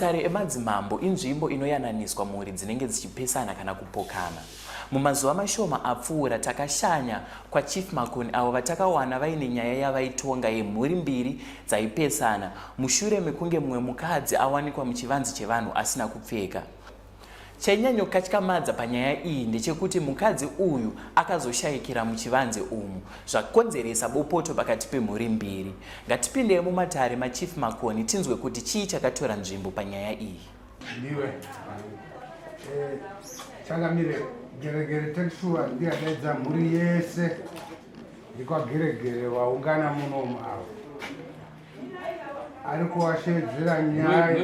Matare emadzimambo inzvimbo inoyananiswa mhuri dzinenge dzichipesana kana kupokana. Mumazuva mashoma apfuura takashanya kwaChief Makoni avo vatakawana vaine nyaya yavaitonga yemhuri mbiri dzaipesana mushure mekunge mumwe mukadzi awanikwa muchivanzi chevanhu asina kupfeka. Chainyanyokatyamadza panyaya iyi ndechekuti mukadzi uyu akazoshaikira muchivanze umu zvakonzeresa bopoto pakati pemhuri mbiri. Ngatipindei mumatare maChief Makoni tinzwe kuti chii chakatora nzvimbo panyaya iyi. Ndiwe eh, changamire geregere tekishuwa ndiye adaidza mhuri yese yekwageregere waungana munomu avo ari kuwashedzera nyaya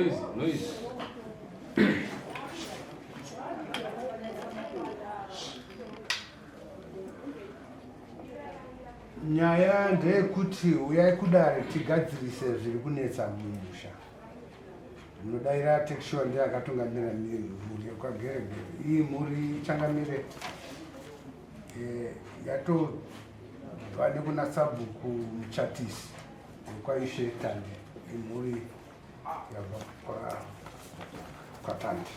Nyaya ndeyekuti uyai kudare tigadzirise zviri kunetsa mumusha. Ndinodaira Tekishuwa ndiye akatungamira mhuri yekwaGeregere. Iyi mhuri changamire eh, yatobva nekuna sabhuku Muchatisi wekwaIshe Tande. Imhuri yabva kwatandi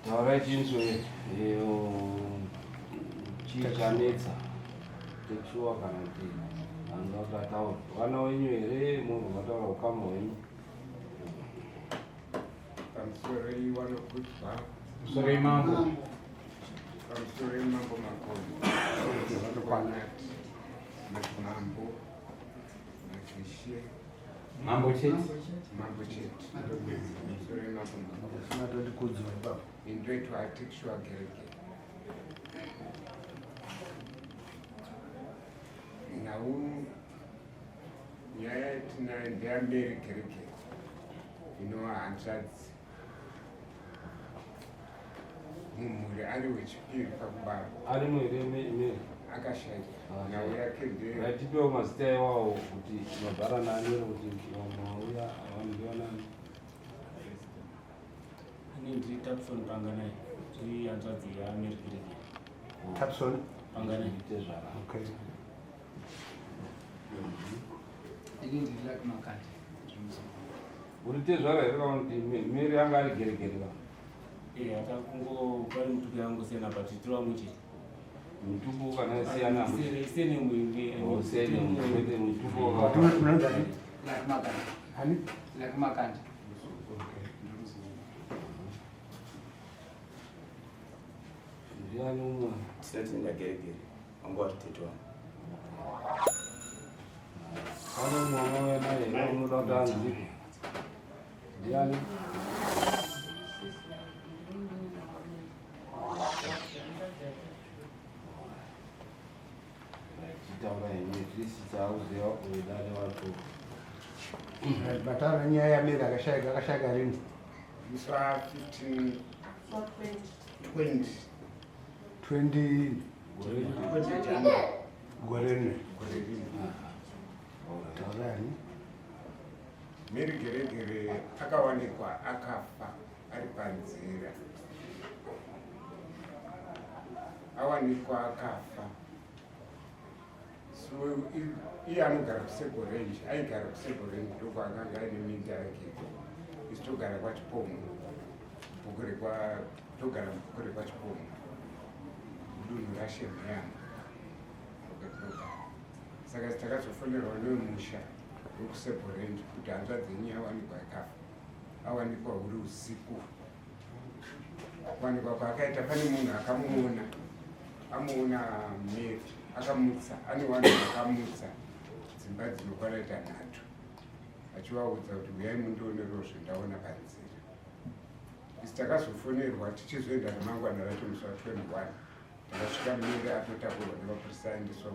taurai chinzwe chii chanetsa tekshuwa kana kuti anoda kuti ataure vana wenyu here munhu vataura ukama hwenyu pamusoroi wanokudzwa musoroi mambo pamusoroi mambo makoni vanokwanati madzimambo Madzishe. Mambo chete. Mambo chete. Sorry mambo mambo. Sinatoti kudzwa ipapo. Indoitwa atikshwa gereke. Nhau nyaya yatinayo ndeyamberi gereke inova hanzvadzi mumhuri ari wechipiri pakubarwa arimo here mary akashaika ah, nhau yake ndeyatipewo mazita iwawo kuti mabhara nani ere kuti vamwe vauya vandivanani ini ndiri tapson panganai ndiri hanzvadzi yamary kiriki tapson panganai tezvara okay ini ndiri lak makati Uri tezvara here kana kuti Mary anga ari geregere ka? Eh, atakungo pari mutuku yangu siyana but tiri vamwe chete. Mutuku kana siyana. Siyana muimbi. Oh, siyana muimbi mutuku. Unonzi ani? Lucky Makanda. Ani? Lucky Makanda. Okay. Ndiani umwe? Tisati ndageregere. Wangu wari tete wangu. Pane mwana uya naye here unoda kuti anzwike? Ndiani? Chitaura henyu at least chauziva uidane wacho. Batana nyaya yaMary akashaika akashaika rini? Musi wa 15 20 20 gore rino taurani Mary Geregere akawanikwa akafa ari panzira awanikwa akafa so iye anogara kusego range aigara kusego range ndokwaakanga aine minda yake ikoko isu togara kwachipomo bhuku rekwa togara mubhuku rekwachipomo mudunhu rashemheyama ndokatinogara saka takazofonerwa newemusha wekusego range kuti hanzvadzi yenyu yawanikwa yakafa awanikwa huri usiku kuwanikwa kwaakaita pane munhu akamuona amuona mary akamutsa ane vanhu vakamutsa dzimba dzinokwana ita nhatu achivaudza kuti huyai mundionerewo zvendaona panzira isi takazofonerwa tichizoenda ramangwana racho musi wa 21 takasvika mary atotakurwa nemapurisa aendeswa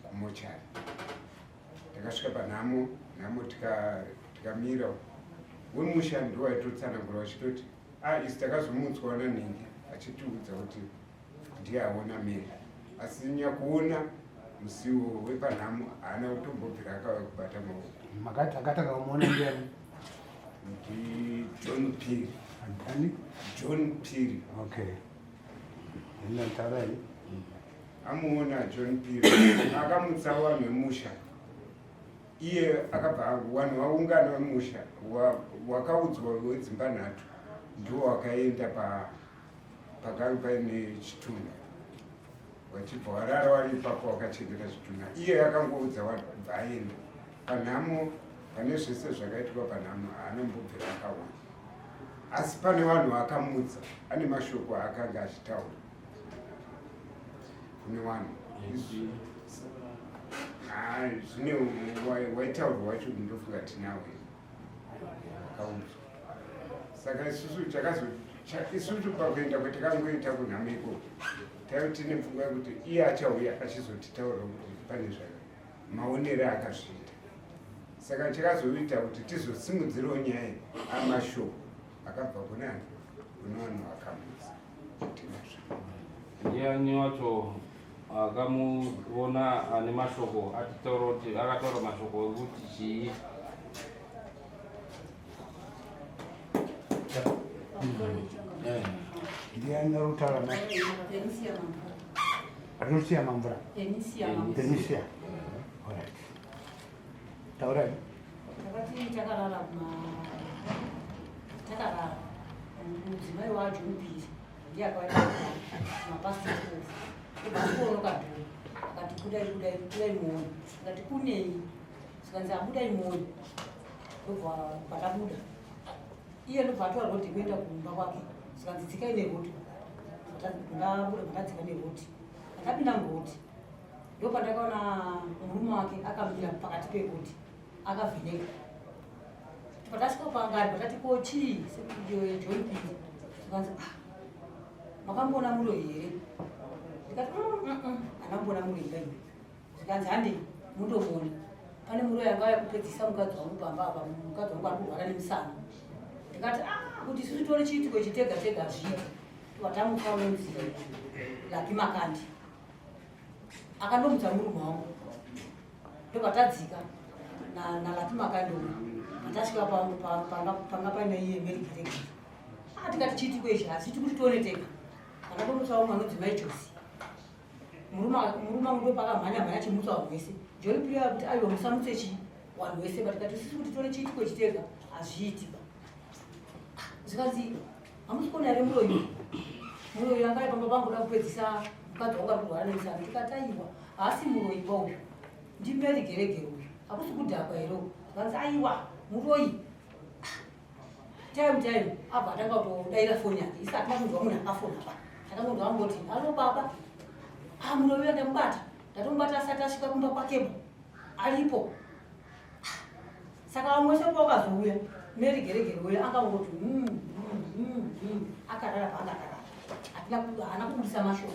kumochari Takasvika panhamo nhamo tikamira wemusha ndiwo aitotsanangura vachitoti a ah, isi takazomutswa nanhingi achitiudza kuti ndiye aona mary asi nyakuona musiwo wepanhamo haana kutombobvira akauya kubata maoko makati akatanga kumuona ndiani ndijohn piri ani john piri okay ndinataurai Amuona John Piri akamutsa vanhu vemusha. Iye akabva vanhu vaungana vemusha wakaudzwa wedzimba nhatu ndiwo wakaenda pakanga paine chitunha vachibva warara wari ipapo wakachengeta zvitunha. Iye akangoudza vanhu kubva aenda panhamo, pane zvese zvakaitika panhamo haana mbobvira akaona, asi pane vanhu vakamudza ane mashoko aakanga achitaura kune vanhu. Zvine waitaurwa wacho ndofunga tinawo wakaudzwa. Saka isusu takazo isusu pakuenda kwatakangoita kunhamo ikoko taive tine pfungwa yekuti iye achauya achizotitaura kuti pane zvaka maonero akazviita. Saka chakazoita kuti tizosimudzirawo nyaya amashoko akabva kunani kune vanhu vakamudza. Ndiani wacho akamuona ane mashoko atitaura kuti akataura mashoko ekuti chii? Ndiani ari kutaura? Rusia Mamvura. Denisia. Alright. Taurai. Takati takarara kuma takarara mudzimai wacho mupiri ndiye akauya mapast 12 obva kuonoka dhoo akati budai budai budai muone. Akati kunei? Zvikanzi abudai muone. Ndobva patabuda iye ndobva atora rodhi kuenda kumba kwake. Zvikanzi dzikai nerodi. Ndabuda ndadzika nerodi, ndakapinda murodi ndopandakaona murume wake akamira pakati perodi akavheneka. Patasvika pangari patati ko chii John P, zvikanzi ah, makamboona muroyi here? Ndikati handamboona muroyi kaini. Zvikanzi handei mundomuona, pane muroyi anga auya kupedzisa mukadzi wangu pamba apa, mukadzi wangu ari kurwara nemusana. Ndikati ah, kuti isusu tione chiitiko ichi tega tega hazviiti. Watamuka unonzi Laki Makandi akandomutsa murume wangu, ndobva tadzika naLaki Makandi uyu. Patasvika panga paine iye Mary Geregere, ah, tikati chiitiko ichi hazviiti kuti tione tega. Akandomutsa umwe anonzi Mai Josi. Murume wangu ndopakamhanya mhanya achimutsa vanhu vese. John Priya kuti aiwa, musamutse chi vanhu vese, but tikati isusu kuti tione chiitiko ichi tega hazviiti ba. Zvikanzi hamusi kuona here muroyi? Muroyi anga ari pamba pangu da kupedzisa mukadzi wangu ari kurwara nemusana. Tikati aiwa, haasi muroyi ba uyu, ndiMary Geregere uyu, hakusi kudhakwa here uku? Zvikanzi aiwa, muroyi. Time time abva atanga kutodaira foni yake, isi hatina kunzwa munhu akafona pa. Takangonzwa angoti alo baba, ah, muroyi uya ndamubata, ndatomubata asati asvika kumba kwakepo aripo. Saka vamwe vese pavakazouya Mary Geregere uya akangoti akarara paanga akarara, haana kubudisa mashoko.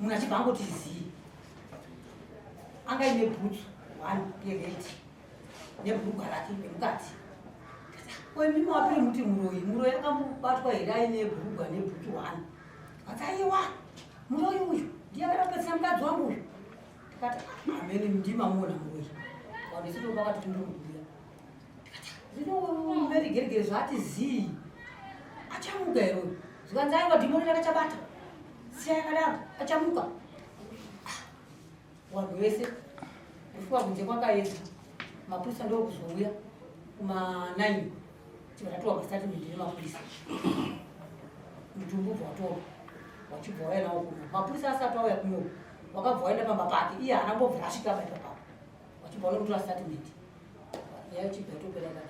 Munhu achibva angoti zii, anga ine bhutsu one yered nebhurugwa rake remukati. Ko imi mawapiri muti muroyi, muroyi akambobatwa here aine bhurugwa nebhutsu one? Tikati aiwa, muroyi uyu ndiye akada kupedzisa mukadzi wangu uyu. Tikati amene ndimamuona muroyi. Vanhu vese ndopakati kundomubuya. Zvino Mary Geregere zvaati zii, achamuka here uyu? Zvikanzi aiwa, dhimoni rakachabata, siya yakadaro, achamuka. Vanhu vese kufuka kunze kwakaedza, mapurisa ndokuzouya kuma 9 tibva tatorwa mastatement nemapurisa. Mutumbi ubva watorwa wachibva wauya nawo kuno. Mapurisa asati auya kuno wakabva waenda pamba pake, iye haana mbobvira asvika pa ipapapo, wachibva wanomutora statement yayo chibva yatopera yakadaro.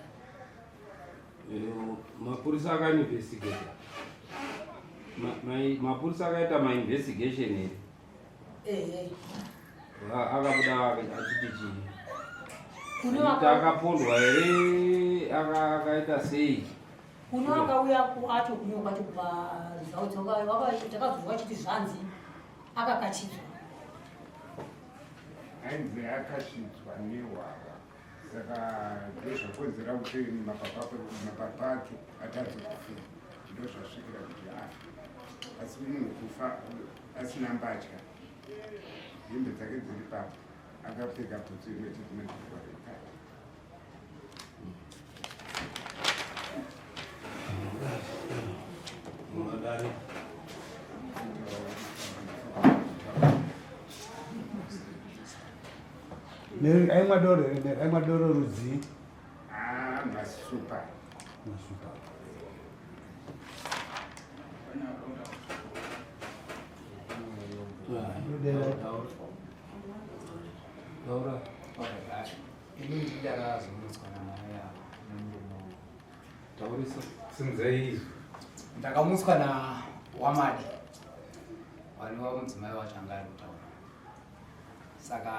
Mapurisa akainvestigata, mapurisa akaita mainvestigation here? Ehe. Akabuda achiti chii? Kune Kuti akapondwa here? Akaita sei? Kune wakauya acho kuno kwacho kumaresults takazozwa chiti zvanzi akakachidzwa. Ainzi akachidzwa nehwava, saka ndozvakonzera kuti mapapu ake atadze kufema, ndozvasvikira kuti afe. Asi munhu kufa asina mbatya, hembe dzake dziri papo, akapfeka bhutsu imwe chete nebhurugwa remukati. Munodari. Mary aimwa doro here? Mary aimwa doro rudzii? Ah, masupa. Masupa. Laura. Ini ndakazomutswa namai avo nemurume wangu. Taurisa. Simudzai izwi. Ndakamutswa nawamadi wanova mudzimai wacho anga ari kutaura. Saka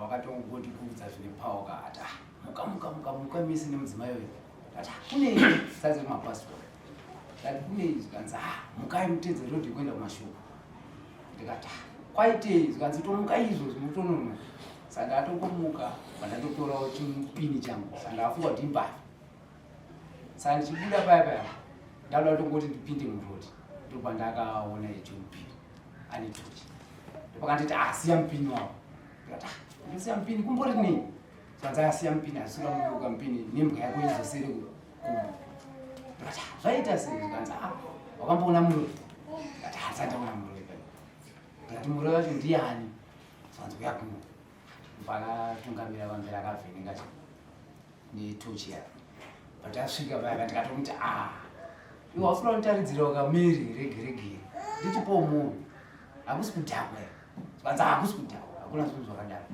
wakatongondikuudza zvine power kaati ah, muka muka muka muka misi nemudzimai uyu. Ndati ah, kune sazi mapassport. Ndati kune zvikanzi ah, mukai mutedze road yekuenda kumashoko. Ndikati ah, kwaitei zvikanzi tomuka izvozvi mutononoka. Saka ndatongomuka pandatotorawo chimupini changu. Saka ndafunga kuti imbavha. Saka ndichibuda paya paya ndauda kutongoti ndipinde muroad ndopandakaona John Phiri ane tochi. Ndopakanditi ah siya mupini wako. Ndikati ah ndosiya mupini kumbori nei? Zvanzi asiya mupini asura muyoka mupini nembwa yako izosere kumba. Ndikati ah zvaita sei? Zvikanzi ah wakamboona muroyi? Ndikati ah handisati ndaona muroyi paya. Ndikati muroyi wacho ndiani? Zvanzi uya kuno. Pakatungamira pamberi akavheneka chi netochi yake. But asvika paya ndikatomuti ah iwe hausina kunditaridzira ukamiri regeregere ndichipowo munhu hakusi kudhakwa here? Zvikanzi hakusi kudhakwa hakuna zvinhu zvakadaro.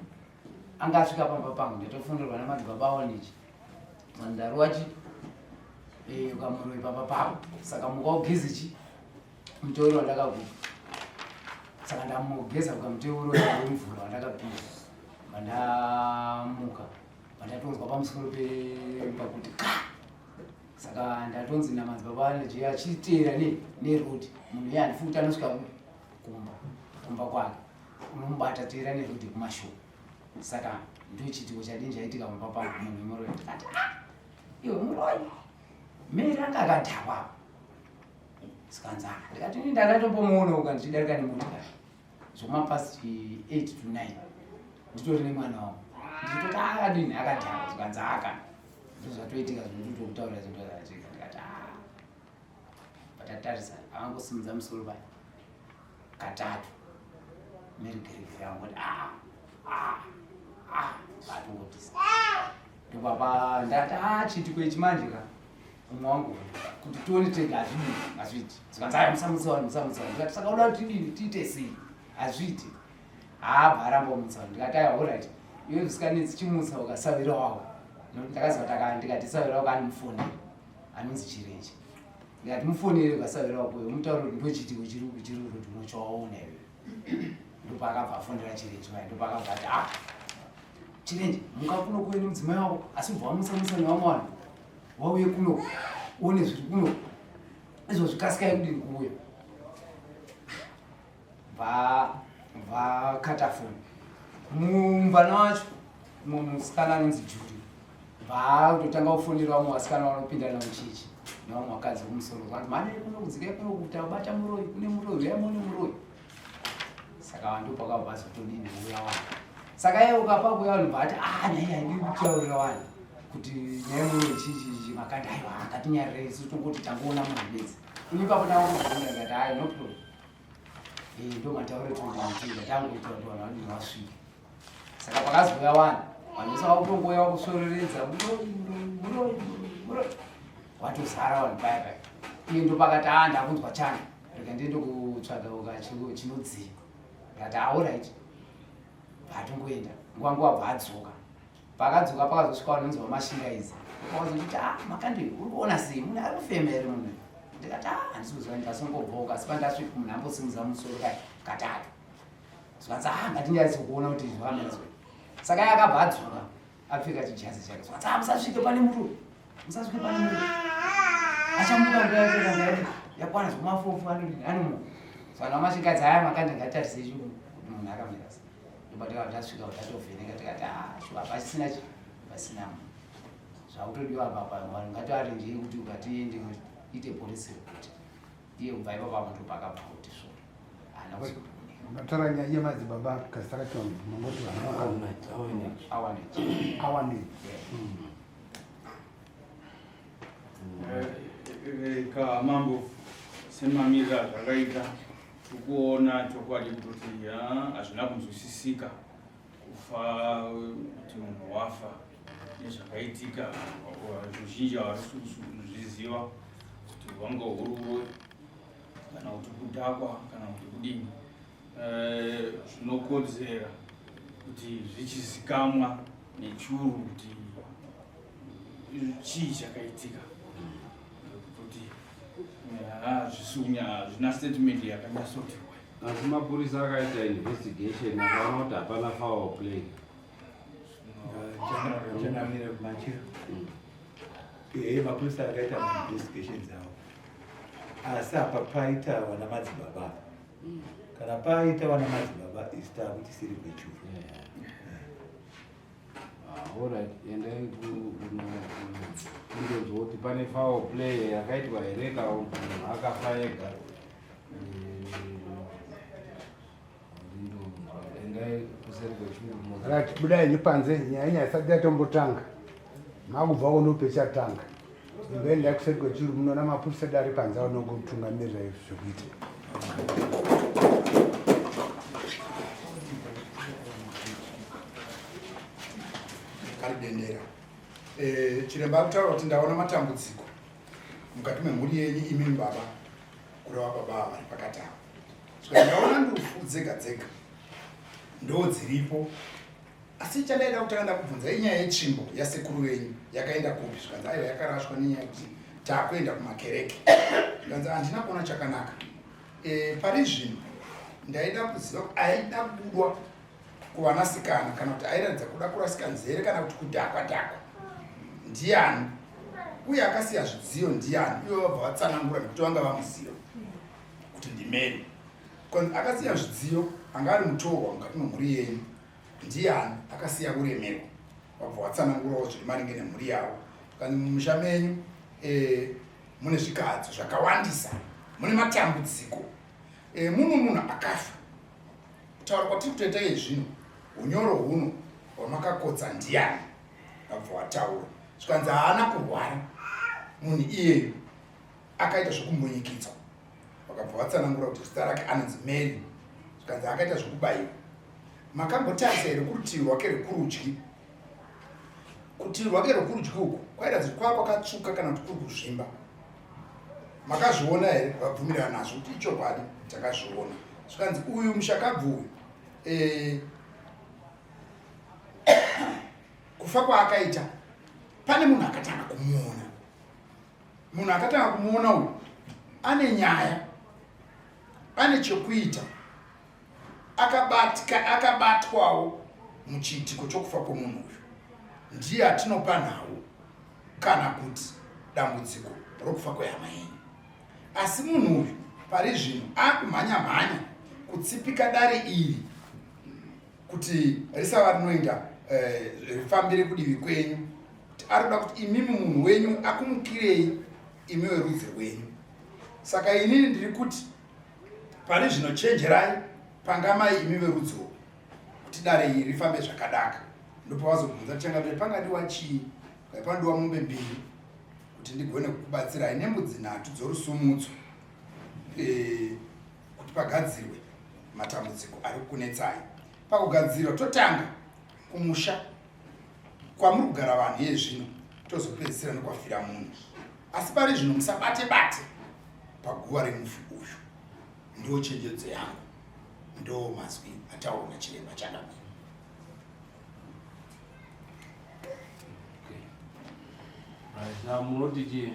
Anga asvika pamba pangu ndatofonderwa namadzibaba awanechi mandaruwa chi eh, ukamuroyi pamba pako saka muka ugeze chi muteuro wandakakupa saka ndamugeza ukamuteuro wemvura wandakapiwa vandamuka vandatonzwa pamusoro pemba kuti ka saka ndatonzi namadzibaba aneji achiteera ne neroad munhu iye handifungi kuti anosvika kumba kumba kwake unomubata teera neroad yekumashure saka ndochitiko chadini chaitika pamba pangu munhu wemuroyi ndikati ah iwe muroyi meri anga akadhakwa sikanzi ah ndikati ini ndakatombomuona uka ndichidarika nemotikari zvomapast 8 to 9 nditori nemwana wangu ndichitoti akadini akadhakwa zvikanzi aka ndozvatoitika zvinototokutaura zvinotozvatika ndikati ah patatarisa akangosimudza musoro paya katatu merigeregere angoti ah ah ah atongotisa ndobaba ndati ah chiitiko ichi manje ka umwe wangu kuti tione tega hazvidi hazviiti zikanzi aya musamutsa vanhu musamutsa vanhu ndikati saka uda kuti tidini tiite sei hazviiti haabva aramba kumutsa vanhu ndikati aya orit iwe zvisinganetsi chimutsa ukasavira wako nokuti ndakaziva kuti aka ndikati savira wako anomufonera anonzi chirenje ndikati mufonere ukasavira wako uyo mutauro kuti ndochiitiko chiri chiri kuti unochawaona iwe ndopaakabva afonera chirenje vaye ndopaakabva ati ah chirenje muka kuno kuve nemudzimai wako asi ubva wamutsa mutsa nevamwe vanhu wauye kuno uone zviri kuno izvo zvikasikai kudini kuuya vakata foni mumvana wacho mumwe musikana anonzi juri vakutotanga kufonera vamwe vasikana vanopinda navo chechi nevamwe vakadzi vemusoro vanzi mane kuno kudzikai kuno kuti abata muroyi kune muroyi uyai muone muroyi saka vanhu ndopakabva vazotodini uya wani saka iye ukapa kuya vanhu bva ati ah nyaya haidi kutaurira wani kuti nyaya muroyi chichichi makati aiwa ngatinyarire isu tongoti tangoona munhu bedzi ini ipapo ndangobvunda ndikati hayi no problem Eh, ndo matauro etinoita tangoita kuti vanhu vanenge vasvike saka pakazouya vanhu vanhu vese vakutongouya vakusvoreredza muroyi muroyi muroyi watozara vanhu paya paya iye ndopakati a ndakunzwa chana rega ndiende kutsvaga uka chinodziya ndikati aorit patongoenda nguva nguva bva adzoka Paakadzoka pakazosvika vanonzi vamashingaidzi vakazonditi ah makandi uri kuona sei munhu ari kufema here munhu ndikati ah handisi kuziva ndasongobhoka asi pandasvika munhu ambosimudza musoro kai katatu zvikanzi ah ngatinyatse kuona kuti zvakamira sei saka iye akabva adzoka apfeka chijazi chake zvikanzi ah musasvike pane murume musasvike pane murume achamuka nguva yake kana yadii yakwana zvekumafofu anodini anomuka saka vamashingaidzi aya makandi ngatarise kuti munhu akamira sei ndopatakabva tasvika tatovheneka tikati ah, shuwa pasisina chi pasina munhu zvakutodiwa apa pa vanhu ngatiarenjei kuti ukatiende ite police report iye kubva ipapo apo ndopakabva kuti svoto haana kuzotooneka Mataura nyaya yemadzibaba Kasakachon mangoti awanechi awane Ka mambo semamiriro azvakaita tikuona chokwadi kutoti hazvina kunzwisisika. Kufa kuti munhu wafa nezvakaitika zvizhinji havasi kuzviziva kuti hwanga huruwe kana kuti kudhakwa kana kuti kudini eh, zvinokodzera kuti zvichizikamwa nechuru kuti chii chakaitika kuti hazvina statement yakanyatsoti Asi mapurisa akaita investigation akaona kuti hapana foul play. Changamire machiro. Ehe mapurisa akaita investigations avo. Asi apa paita vana madzibaba. Kana paita vana madzibaba isu takuti siri kwechuru. Ah, alright, endai kundonzwa kuti pane foul play yakaitwa here kana kuti munhu akafa ega. Endai kuseri kwechuru. Right, budai henyu panze nyaya inyaya isati yatombotanga. Makubva kuno pechatanga. Imboendai kuseri kwechuru munoona mapurisa dare panze anokutungamirira zvekuita. Karidendera. Eh, chiremba akutaura kuti ndaona matambudziko mukati memhuri yenyu imimi baba kureva baba vari pakati ava saka ndaona ndufu dzega dzega ndo dziripo asi chandaida kutanga ndakubvunza inyaya yetsvimbo yasekuru venyu yakaenda kupi zvikanzi aiwa yakarashwa nenyaya yekuti taakuenda kumakereke zvikanzi handina kuona chakanaka e, pari zvino ndaida kuziva aida kubudwa kuvanasikana kana kuti airatidza kuda kurasika nzere kana kuti kudhakwa dhakwa ndiani uye akasiya zvidziyo ndiani uye vabva vatsanangura nekuti vanga vamuziva kuti ndimeri akasiya zvidziyo anga ari mutorwa mukati memhuri yenyu ndiani akasiya kuremerwa vabva vatsanangurawo zviri maringe nemhuri yavo kana mumusha menyu e, mune zvikadzo zvakawandisa mune matambudziko e, muno munhu akafa Kutaura kwatiri kutoita iye zvino, unyoro huno hwamakakotsa ndiyani? Vabva wataura zvikanzi haana kurwara munhu iyeyu akaita zvekumbunyikidzwa. Vakabva vatsanangura kuti zita rake anonzi Mary, zvikanzi akaita zvekubayiwa. Makambotarisa here kurutivi rwake rwekurudyi? Kurutivi rwake rwekurudyi uku kwairatidza kuti kwava kwakatsvuka kana kuti kuri kuzvimba. Makazviona here? Vabvumirana nazvo kuti ichokwadi takazviona. Zvikanzi uyu mushakabvu uyu eh, kufa kwaakaita pane munhu akatanga kumuona. Munhu akatanga kumuona uyu ane nyaya, ane chekuita, akabatka akabatwawo muchiitiko chokufa kwomunhu uyu ndiye atinopa nhau kana kuti dambudziko rokufa kwehama yenyu asi munhu uyu pari zvino akumhanya mhanya kutsipika dare iri kuti risava rinoenda eh, rifambire kudivi kwenyu kuti ari kuda kuti imimi munhu wenyu akumukirei imi werudzi rwenyu saka inini ndiri kuti Pari zvino chenjerai pangamai imi verudzi urwu kuti dare iri rifambe zvakadaka. Ndopavazobvunza changamire pangadiwa chii? Panodiwa mombe mbiri kuti ndigone kukubatsirai nembudzi nhatu dzorusumudzo e, kuti pagadzirwe matambudziko ari kukunetsai. Pakugadzirwa totanga kumusha kwamuri kugara vanhu iye zvino tozopedzisira nekwafira munhu. Asi pari zvino musabate bate paguva remufi uyu. Ndo chenjedzo yangu, ndo mazwi ataurwa nachiremba Changamire. Munoti chii?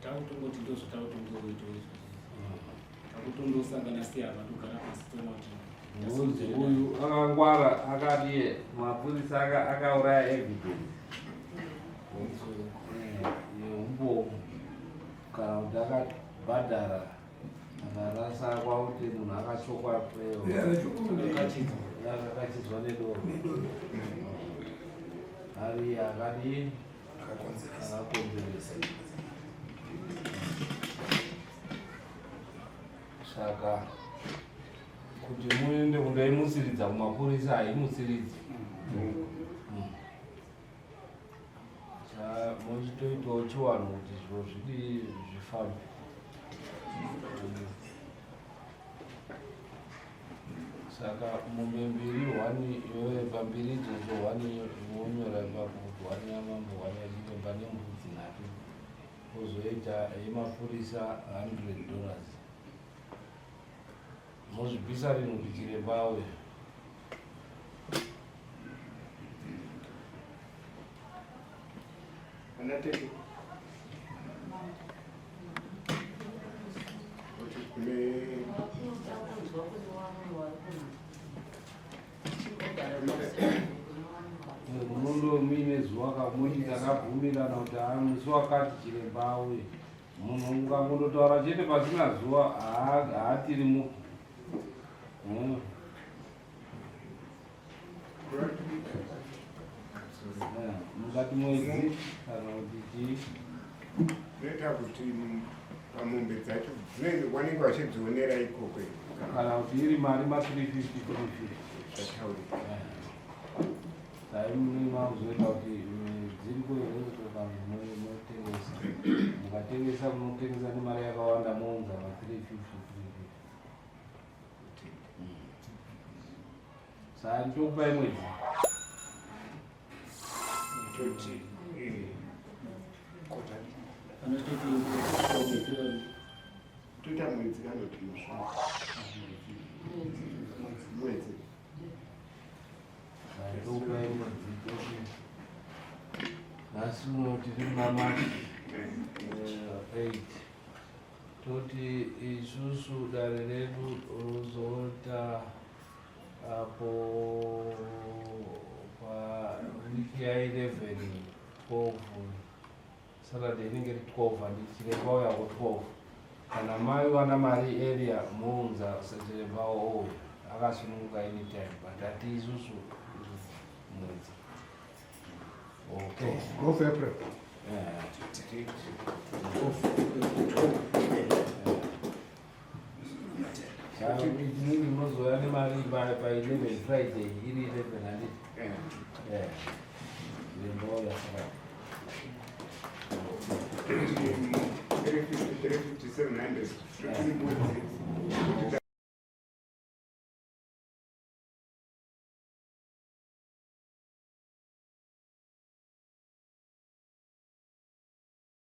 Takutongoti ndozvatakutongoita izvozvo. Takutongosangana sehama togara pasi toona kuti Mhunzi uyu akangwara akati mapurisa akauraya evidence yeumbomu kana kuti akabhadhara akarasa kwakuti munhu akachokwa akachidzwa nedoro ari akadii akakonzeresa saka kuti muende kundoimutsiridza kumapurisa haimutsiridzi mm. mochitoitawo chiwanhu kuti zviro zvidii zvifambe. Saka mombe mbiri one iwewe pambiri idzodzo one wonyora ipapo kuti one yamambo one yachiremba nembudzi nhatu kwozoita yemapurisa 100 dollars. Mozvibvisa rinhu kuti chiremba auye. Ana tete. Kuti kune Munondo muine zuva kamuti takabvumirana kuti haa musi wakati chiremba auye. Munhu ukangondotaura chete pasina zuva haatiri mupi. Mukati mwedzi kana kuti chii? Zvinoita kuti pamombe dzacho dzinenge vanenge vachidzionera ikoko kana kuti iri mari ma 350 350 zvataurika. Dai munenge makuzoita kuti dziriko here uko kana munotengesa. Mukatengesa munotengesa nemari yakawanda mounza ma 350 350. Saka ndokupai mwedzi. Toti toita mwedzi kana kuti mwedzi. Saka ndokupai mwedzi toti nhasi uno tiri muna March 8. Toti isusu dare redu rozoita apo pawiki ya 11 12 Saturday inenge iri 12 handiti chiremba uya ko 12 kana mai wana mari area mounza chiremba ouya akasununguka anytime but hati isusu mwedzi. Okay. Go for April. Yeah. Tinenge munozouya nemari pa 11 Friday iri 11 handiti? Yeah. Chiremba ouya saka. 350 350 700 toti mbudzi.